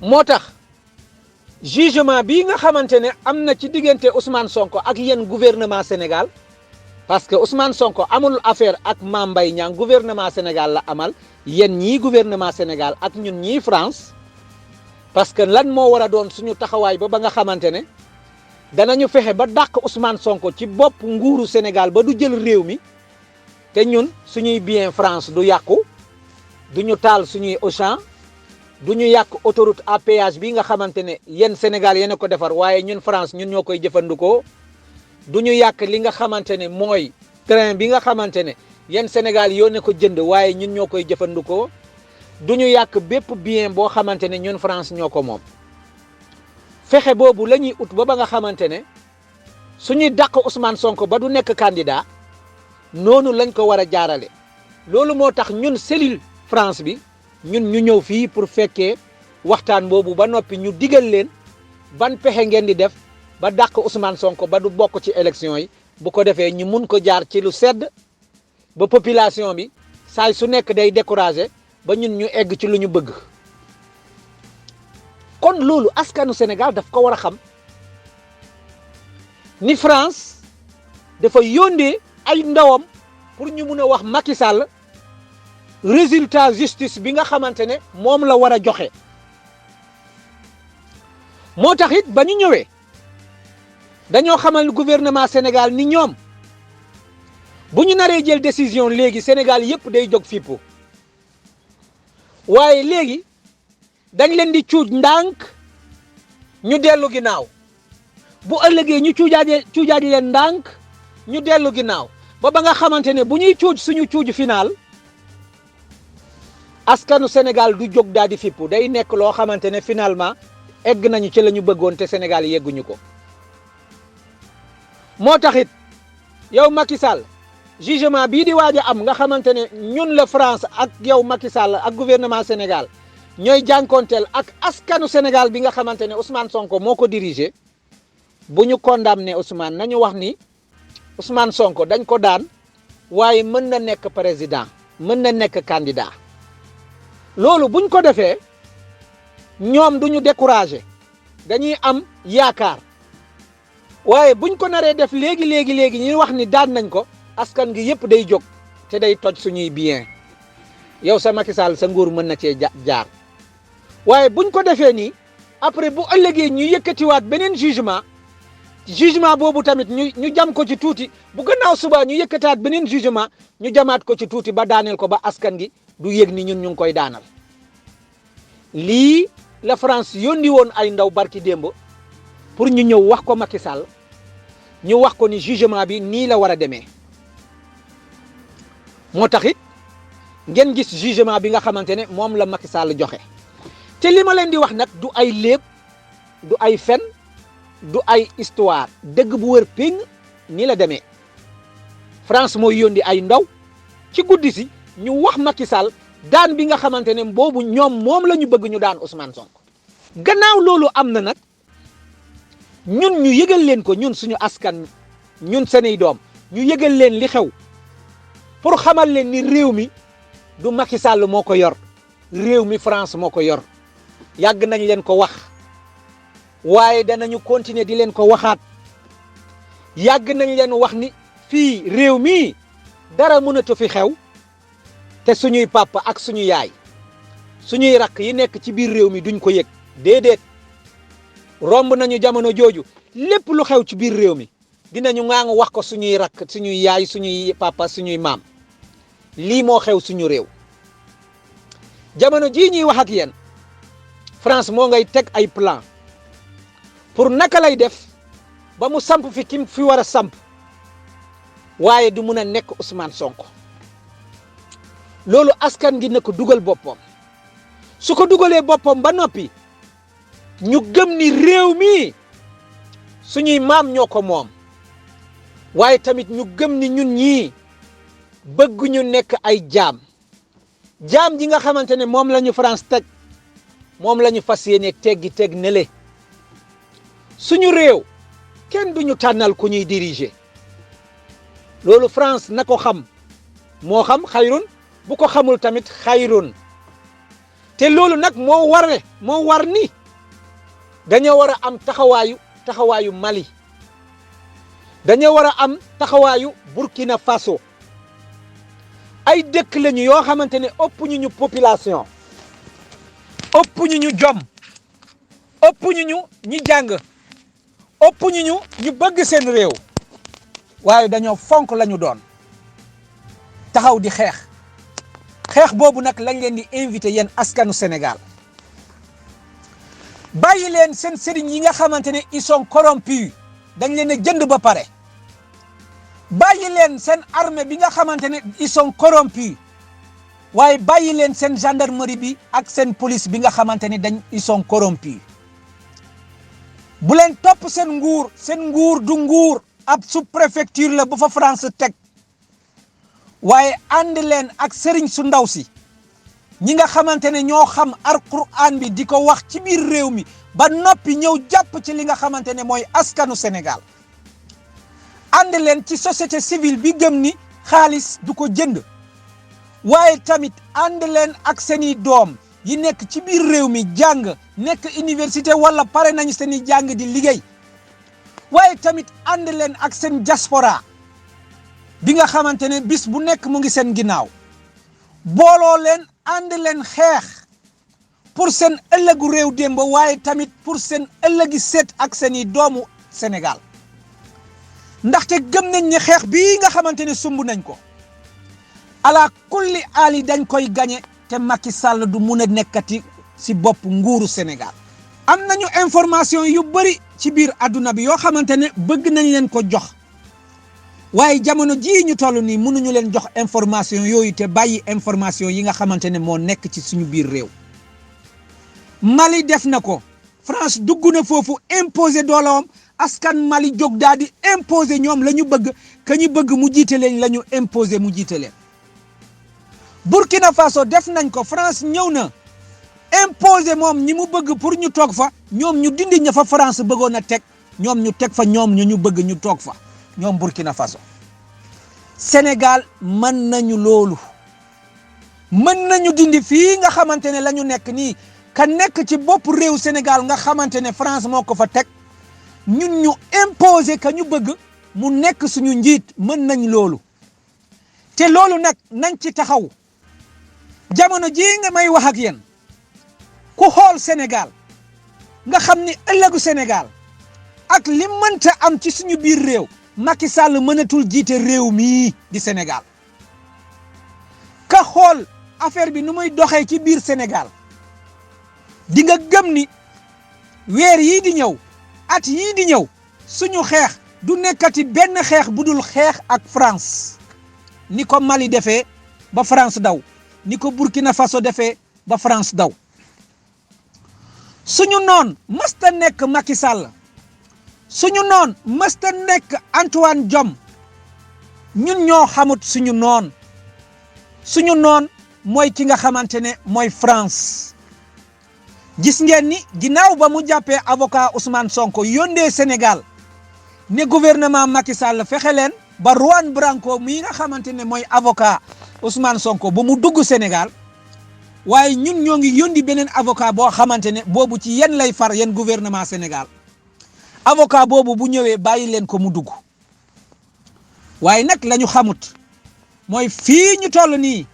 moo tax jugement bii nga xamante ne am na ci diggante Ousmane Sonko ak yéen gouvernement Sénégal parce que Ousmane Sonko amul affaire ak Mame Mbaye Niang gouvernement Sénégal la amal yéen ñii gouvernement Sénégal ak ñun ñii France parce que lan moo war a doon suñu taxawaay ba nga xamante ne danañu fexe ba dàq Ousmane Sonko ci bopp nguuru Sénégal ba du jël réew mi te ñun suñuy bien France du yàqu du ñu taal suñuy Auchan du ñu yàq autoroute à péage bi nga xamante ne yéen Sénégal yéen a ko defar waaye ñun France ñun ñoo koy jëfandikoo du ñu yàq li nga xamante ne mooy train bi nga xamante ne yéen Sénégal yoo ne ko jënd waaye ñun ñoo koy jëfandikoo du ñu yàq bépp bien boo xamante ne ñun France ñoo ko moom fexe boobu la ñuy ut ba nga xamante ne suñuy dàq Ousmane Sonko ba du nekk candidat noonu lañ ko war a jaarale loolu moo tax ñun cellule France bi ñun ñu ñëw fii pour fekkee waxtaan boobu ba noppi ñu digal leen ban pexe ngeen di def ba dàq Ousmane Sonko ba du bokk ci élection yi bu ko defee ñu mun ko jaar ci lu sedd ba population bi saay su nekk day découragé ba ñun ñu egg ci lu ñu bëgg kon loolu askanu Sénégal daf ko war a xam ni France dafa yóndee ay ndawam pour ñu mun a wax Macky Sall résultat justice bi nga xamante ne moom la war a joxe moo tax it ba ñu ñëwee dañoo xamal gouvernement Sénégal ni ñoom bu ñu naree jël décision léegi Sénégal yépp day jóg fippu waaye léegi dañ leen di cuuj ndànk ñu dellu ginnaaw bu ëllëgee ñu cuujaaji leen ndànk ñu dellu ginnaaw ba nga xamante ne bu ñuy cuuj suñu cuuj final askanu Sénégal du jóg daal di fippu day nekk loo xamante ne finalement egg nañu ci la ñu bëggoon te Sénégal yegguñu ko moo taxit yow Macky Sall jugement bii di waaj a am nga xamante ne ñun la France ak yow Macky Sall ak gouvernement Sénégal ñooy jànkoonteel ak askanu Sénégal bi nga xamante ne Ousmane Sonko moo ko dirigé bu ñu condamné Ousmane nañu wax ni Ousmane Sonko dañ ko daan waaye mën na nekk président mën na nekk candidat loolu buñ ko defee ñoom duñu découragé dañuy am yaakaar waaye buñ ko naree def léegi ñuy wax ni daan nañ ko askan gi yëpp day jóg te day toj suñuy bien yow sa Macky Sall sa nguur mën na cee jaar waaye buñ ko defee nii après bu ëllëgee ñu yëkkatiwaat beneen jugement boobu tamit ñu jam ko ci tuuti bu gannaaw suba ñu yëkkataat beneen jugement ñu jamaat ko ci tuuti ba daaneel ko ba askan gi du yëg ni ñun ñu ngi koy daanal lii la France yónni woon ay ndaw barki démb pour ñu ñëw wax ko Macky Sall ñu wax ko ni jugement bi nii la war a demee moo tax it ngeen gis jugement bi nga xamante ne moom la Macky Sall joxe te li ma leen di wax nag du ay léeb du ay fen du ay histoire dëgg bu wër péng nii la demee France mooy yónni ay ndaw ci guddi si ñu wax Macky Sall daan bi nga xamante ne boobu ñoom moom la ñu bëgg ñu daan Ousmane Sonko gannaaw loolu am na nag ñun ñu yëgal leen ko ñun suñu askan ñun seeni doom ñu yëgal leen li xew pour xamal leen ni réew mi du Macky Sall moo ko yor réew mi France moo ko yor yàgg nañ leen ko wax waaye danañu continuer di leen ko waxaat yàgg nañ leen wax ni fii réew mi dara mënatu fi xew te suñuy papa ak suñu yaay suñuy rakk yi nekk ci biir réew mi duñ ko yëg déedéet romb nañu jamono jooju lépp lu xew ci biir réew mi dinañu ngaangu wax ko suñuy rakk suñuy yaay suñuy papa suñuy maam lii moo xew suñu réew jamono jii ñuy wax ak yéen France moo ngay teg ay plan pour naka lay def ba mu samp fi kim fi war a samp waaye du mun a nekk Ousmane Sonko loolu askan gi na ko dugal boppam su ko dugalee boppam ba noppi ñu gëm ni réew mi suñuy maam ñoo ko moom waaye tamit ñu gëm ni ñun ñii bëgguñu nekk ay jaam ji nga xamante ne moom la ñu France teg moom la ñu fas yéene teg nele suñu réew kenn duñu tànnal ku ñuy diriger loolu France na ko xam moo xam xayrun bu ko xamul tamit xayrun te loolu nag moo war ni dañoo war a am taxawaayu Mali, dañoo war a am taxawaayu Burkina Faso. ay dëkk lañu yoo xamante ne ëpp ñu population, ëpp ñu jom, ëpp ñu ñi jàng, ëpp ñu bëgg seen réew, waaye dañoo fonk lañu doon taxaw di xeex boobu nag lañ leen di invité yéen askanu Sénégal. bàyyi leen seen sëriñ yi nga xamante ne ils sont corrompus, dañ leen a jënd ba pare. bàyyi leen seen armée bi nga xamante ne ils sont corrompus, waaye bàyyi leen seen gendarmerie bi ak seen police bi nga xamante ne ils sont corrompus. bu leen topp seen nguur du nguur, ab sous-préfecture la bu fa France teg, waaye ànd leen ak sëriñ su ndaw si ñi nga xamante ne ñoo xam alquran bi di ko wax ci biir réew mi ba noppi ñëw jàpp ci li nga xamante ne mooy askanu Sénégal. ànd leen ci société civile bi gëm ni xaalis du ko jënd, waaye tamit ànd leen ak seeni doom yi nekk ci biir réew mi jàng, nekk université wala pare nañu seeni jàng di liggéey, waaye tamit ànd leen ak seen diaspora bi nga xamante ne bis bu nekk mu ngi seen ginnaaw. booloo leen ànd leen xeex pour seen ëllëgu réew démb, waaye tamit pour seen ëllëgi seet ak seeni doomu Sénégal. ndaxte gëm nañ ne xeex bii nga xamante ne sumb nañ ko ala kulli ali dañ koy gañe, te Macky Sall du mun a nekkati si bopp nguuru Sénégal. am nañu information yu bëri ci biir adduna bi yoo xamante ne bëgg nañ leen ko jox, waaye jamono jii ñu toll nii mënuñu leen jox information yooyu te bàyyi information yi nga xamante ne moo nekk ci suñu biir réew. Mali def na ko, France dugg na foofu imposer dooleem, askan Mali jóg daal di imposer ñoom la ñu bëgg, ka ñu bëgg mu jiite leen la ñu imposer mu jiite leen. Burkina Faso def nañ ko, France ñëw na imposer moom ñi mu bëgg pour ñu toog fa, ñoom ñu dindi ña fa France bëggoon a teg, ñoom ñu teg fa ñoom ñu bëgg ñu toog fa, ñoom Burkina Faso. Sénégal mën nañu loolu, mën nañu dindi fii nga xamante ne la ñu nekk nii, ka nekk ci bopp réew Sénégal nga xamante ne France moo ko fa teg, ñun ñu imposer ka ñu bëgg mu nekk suñu njiit. mën nañ loolu, te loolu nag nañ ci taxaw. jamono jii nga may wax ak yéen, ku xool Sénégal nga xam ni ëllëgu Sénégal ak li mënta am ci suñu biir réew, Macky Sall mënatul jiite réew mii di Sénégal. ka xool affaire bi nu muy doxee ci biir Sénégal, di nga gëm ni weer yii di ñëw, at yii di ñëw, suñu xeex du nekkati benn xeex bu dul xeex ak France, ni ko Mali defee ba France daw, ni ko Burkina Faso defee ba France daw. suñu noon mësta nekk Macky Sall, suñu noon mësta nekk Antoine Diome. ñun ñoo xamut suñu noon mooy ki nga xamante ne mooy France. gis ngeen ni ginnaaw ba mu jàppee avocat Ousmane Sonko yónnee Sénégal ne gouvernement Macky Sall fexe leen ba Juan Branco mii nga xamante ne mooy avocat Ousmane Sonko ba mu dugg Sénégal, waaye ñun ñoo ngi yónni beneen avocat boo xamante ne boobu ci yéen lay far, yéen gouvernement Sénégal. avocat boobu bu ñëwee bàyyi leen ko mu dugg. waaye nag la ñu xamut mooy fii ñu toll nii,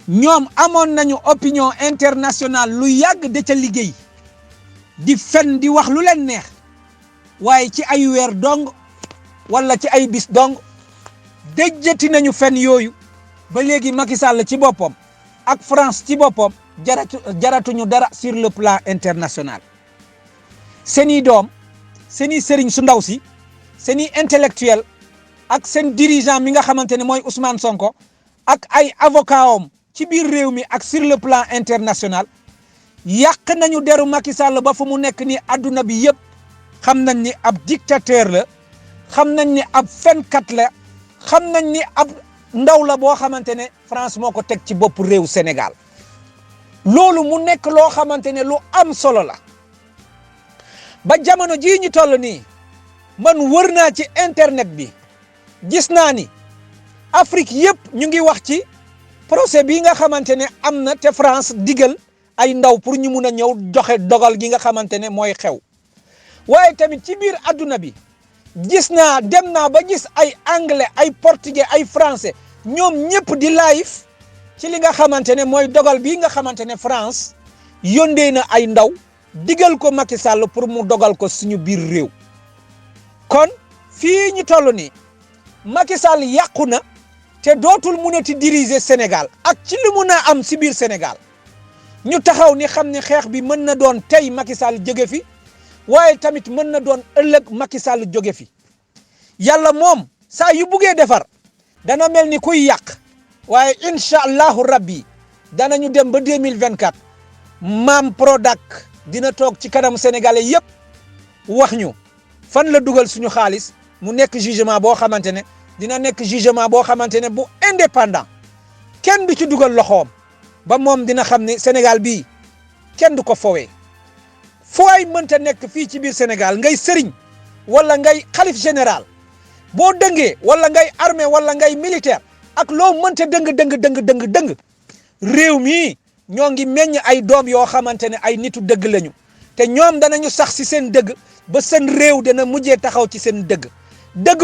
ñoom amoon nañu opinion internationale lu yàgg de ca liggéey di fen di wax lu leen neex, waaye ci ay weer dong wala ci ay bis dong déjjati nañu fen yooyu ba léegi Macky Sall ci boppam ak France ci boppam jaratuñu dara sur le plan international. seeni doom, seeni sëriñ su ndaw si, seeni intellectuel ak seen dirigeant mi nga xamante ne mooy Ousmane Sonko ak ay avocat am ci biir réew mi ak sur le plan international, yàq nañu deru Macky Sall ba fu mu nekk ni adduna bi yëpp xam nañ ni ab dictateur la, xam nañ ni ab fenkat la, xam nañ ni ab ndaw la boo xamante ne France moo ko teg ci bopp réew Sénégal. loolu mu nekk loo xamante ne lu am solo la. ba jamono jii ñu toll nii, man wër naa ci internet bi, gis naa ni Afrique yëpp ñu ngi wax ci procès bi nga xamante ne am na te France digal ay ndaw pour ñu mun a ñëw joxe dogal gi nga xamante ne mooy xew waaye tamit ci biir adduna bi gis naa dem naa ba gis ay anglais ay portugais ay français ñoom ñëpp di live ci li nga xamante ne mooy dogal bii nga xamante ne France yóndee na ay ndaw digal ko Macky Sall pour mu dogal ko suñu biir réew kon fii ñu toll nii Macky Sall yàqu na te dootul munati diriger Sénégal ak ci li mun a am si biir Sénégal ñu taxaw ni xam ne xeex bi mën na doon tey Macky Sall jóge fi waaye tamit mën na doon ëllëg Macky Sall jóge fi yàlla moom saa yu buggee defar dana mel ni kuy yàq waaye incha allahu rabbi danañu dem ba 2024 maam Prodac dina toog ci kanam sénégalais yëpp wax ñu fan la dugal suñu xaalis mu nekk jugement boo xamante ne dina nekk jugement boo xamante ne bu indépendant kenn du ci dugal loxoom ba moom dina xam ne Sénégal bii kenn du ko fowee fooy mënta nekk fii ci biir Sénégal ngay sëriñ wala ngay xalif général boo dëngee wala ngay armée wala ngay militaire ak loo mënta dëng réew mi ñoo ngi meññ ay doom yoo xamante ne ay nitu dëgg lañu te ñoom danañu sax si seen dëgg ba seen réew dana mujjee taxaw ci seen dëgg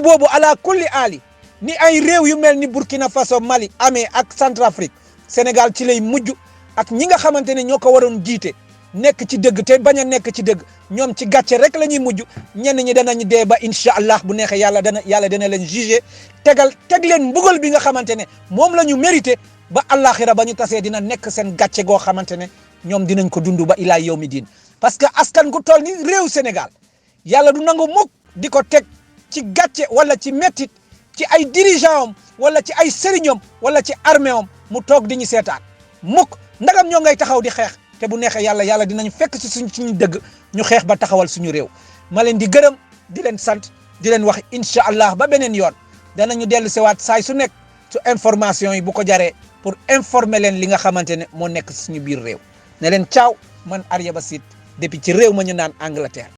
boobu ala kulli aali ni ay réew yu mel ni Burkina Faso Mali amee ak Centrafrique Sénégal ci lay mujj ak ñi nga xamante ne ñoo ko waroon jiite nekk ci dëgg te bañ a nekk ci dëgg ñoom ci gàcce rek la ñuy mujj ñenn ñi danañ dee ba incha allah bu neexee yàlla dana leen jugé teg leen mbugal bi nga xamante ne moom la ñu mérité ba àllaaxira ba ñu tasee dina nekk seen gàcce goo xamante ne ñoom dinañ ko dund ba ilaa yawmi diin parce que askan gu toll ni réew Sénégal yàlla du nangu mukk di ko teg ci gàcce wala ci mettit ci ay dirigeant am wala ci ay sëriñam wala ci armée am mu toog di ñu seetaan mukk ndagam ñoo ngay taxaw di xeex te bu neexee yàlla dinañu fekk ci suñu dëgg ñu xeex ba taxawal suñu réew ma leen di gërëm di leen sant di leen wax incha allah ba beneen yoon danañu dellu sewaat saay su nekk su information yi bu ko jaree pour informer leen li nga xamante ne moo nekk suñu biir réew ne leen caaw man Arya Ba Sit depuis ci réew ma ñu naan Angleterre